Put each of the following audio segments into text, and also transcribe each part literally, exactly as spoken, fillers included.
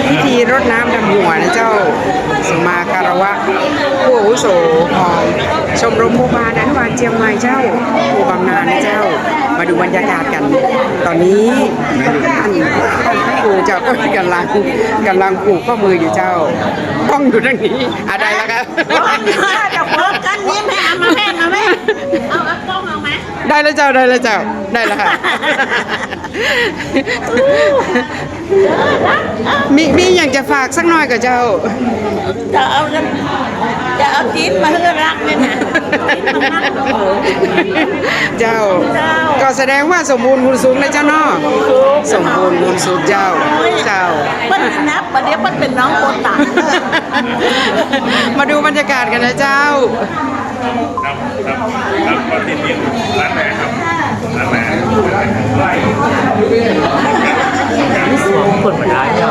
พิธีรดน้ำดำหัวนะเจ้า ซึ่งมาคารวะผู้อาวุโสของชมรมบัวบานอนุบาลเจียงใหม่เจ้า ครูบำนาญนะเจ้า มาดูบรรยากาศกั๋น ต๋อนนี้ท่าน ท่านครูเจ้าก็ก๋ำลัง ก๋ำลังผูกข้อมืออยู่เจ้า กล้องอยู่ตรงนี้ อ่ะ ได้แล้วครับ จะพบกันยิ้มให้ เอามาแม่ มาแม่ เอา เอากล้องเอาไหม ได้แล้วเจ้า ได้แล้วเจ้า ได้แล้วค่ะ มี มีอะหยังจะฝากสักหน่อยก่อเจ้า จะเอาน้ำ จะเอาจิ๊นมาหื้อรักเนี่ยนะ เจ้า เจ้า ก็แสดงว่าสมบูรณ์พูนสุขนะเจ้าเนาะ สมบูรณ์พูนสุขเจ้า เจ้า เปิ้นนับ ประเดี๋ยวเปิ้นเป๋นน้องโปรตัง มาดูบรรยากาศกั๋นนะเจ้า ครับ ครับ ครับ ก็ติดอยู่ร้านไหนครับ ร้านไหน นี่สวมคนมาได้เจ้า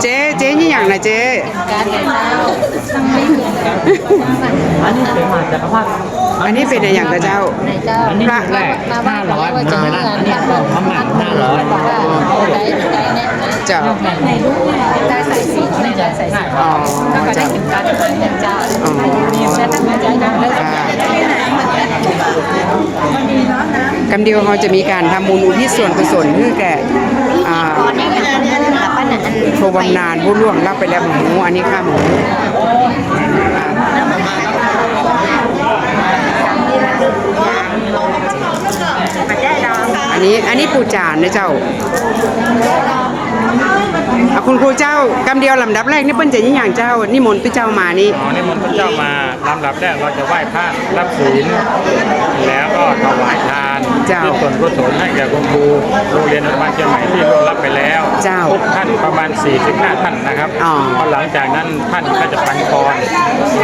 เจ๊ เจ๊นี่อะหยังนะเจ๊ อันนี้เป๋นหมากจักรพรรดิ อันนี้เป๋นอะหยังก่อเจ้า อันนี้ พระ แรกห้าร้อย ผมจะไม่รับ อันนี้เอามาหมากห้าร้อย เจ้า ได้สายสิญจน์ ได้สายสิญจน์ อ๋อ แล้วก็ได้ เจ้า เข็มขัด เจ้า อ๋อ แล้วก็ได้ ค่ะ กำเดียวเฮาจะมีก๋านทำบุญอุทิศส่วนกุศลหื้อแก่ อ่า ครูบำนาญผู้ล่วงลับไปแล้ว หมู อันนี้ข้าหมู อันนี้ อันนี้ปู่จ๋านนะเจ้า อ่ะ คุณครูเจ้า กำเดียวลำดับแรกนี่เปิ้นจะอะหยังเจ้า นิมนต์ตุ๊เจ้ามานี่ อ๋อ นิมนต์ตุ๊เจ้ามา ลำดับแรกเราจะไหว้พระรับศีล แล้วก็ถวายทาน เจ้า อุทิศส่วนกุศลให้แก่คุณครูโรงเรียนอนุบาลเชียงใหม่ที่ล่วงลับไปแล้ว เจ้า ทุกท่านประมาณสี่สิบห้าท่านนะครับ อ๋อ พอหลังจากนั้นท่านก็จะปันกร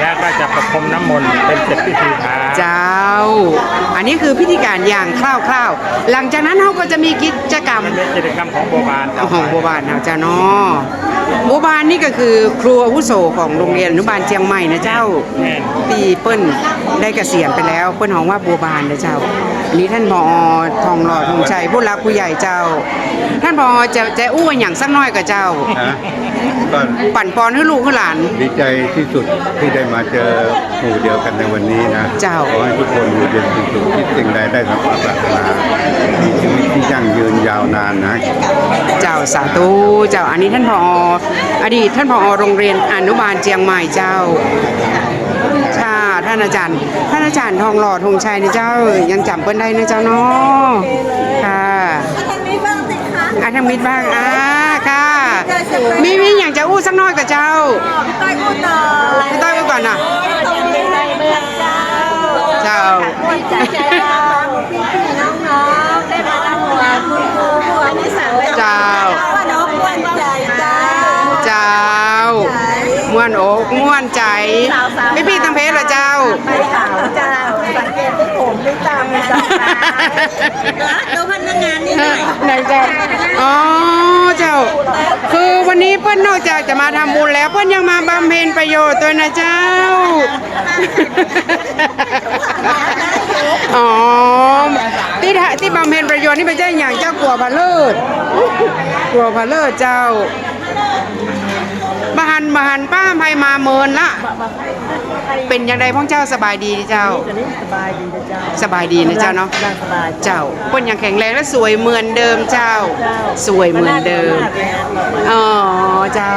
แล้วก็จะประพรมน้ำมนต์เป็นเสร็จพิธีครับ เจ้า อันนี้คือพิธีก๋านอย่างคร่าวๆ หลังจากนั้นเฮาก็จะมีกิจกรรม เป็นกิจกรรมของบัวบาน ของบัวบานเฮาเจ้าเนาะ บัวบานนี่ก็คือครูอาวุโสของโรงเรียนอนุบาลเจียงใหม่นะเจ้า แม่น ตี้เปิ้นได้เกษียณไปแล้ว เปิ้นฮ้องว่าบัวบานนะเจ้า อันนี้ท่าน ผอ.ทองหล่อ ธงชัย ผู้หลักผู้ใหญ่เจ้า ท่าน ผอ.จะ จะอู้อะหยังสักหน้อยก่อเจ้า ฮะ ก็ ปั๋นปอนหื้อลูกหื้อหลาน ดีใจที่สุดที่ได้มาเจอหมู่เดียวกันในวันนี้นะ เจ้า ขอให้ทุกคนอยู่เย็นเป็นสุข คิดสิ่งใดได้สมความปรารถนา มีชีวิตที่ยั่งยืนยาวนานนะ เจ้า สาธุ เจ้า อันนี้ท่าน ผอ. อดีตท่าน ผอ. โรงเรียนอนุบาลเจียงใหม่เจ้า ค่ะ ท่านอาจารย์ ท่านอาจารย์ทองหล่อ ธงชัยนะเจ้า ยังจ๋ำเปิ้นได้นะเจ้าเนาะ ค่ะ ทางนี้บ้างสิคะ อ่ะ ทางมิตรบ้าง อ่า ค่ะ มี มีอะหยังจะอู้สักหน้อยก่อเจ้า พี่ต้อยอู้ก่อน พี่ต้อยอู้ก่อนนะ เจ้า เจ้า เจ้า ม่วนอกม่วนใจ๋ ปี้ๆ ตังเพจเหรอเจ้า ดูพนักงานนี่หน่อย ไหนเจ้า อ๋อ เจ้า คือวันนี้เปิ้นนอกจากจะมาทำบุญแล้ว เปิ้นยังมาบำเพ็ญประโยชน์ตวยนะเจ้า อ๋อ ตี้ทะ ตี้บำเพ็ญประโยชน์นี่เป๋นเจ้าอะหยังเจ้า กั๋วผะเลิศ กั๋วผะเลิศเจ้า บ่หัน บ่หันป้าอำไพมาเมินละ เป๋นอย่างใดพ่องเจ้า สบายดีเจ้า สบายดีนะเจ้า สบายดีนะเจ้าเนาะ เจ้า เปิ้นยังแข็งแรงและสวยเหมือนเดิมเจ้า เจ้า สวยเหมือนเดิม อ๋อ เจ้า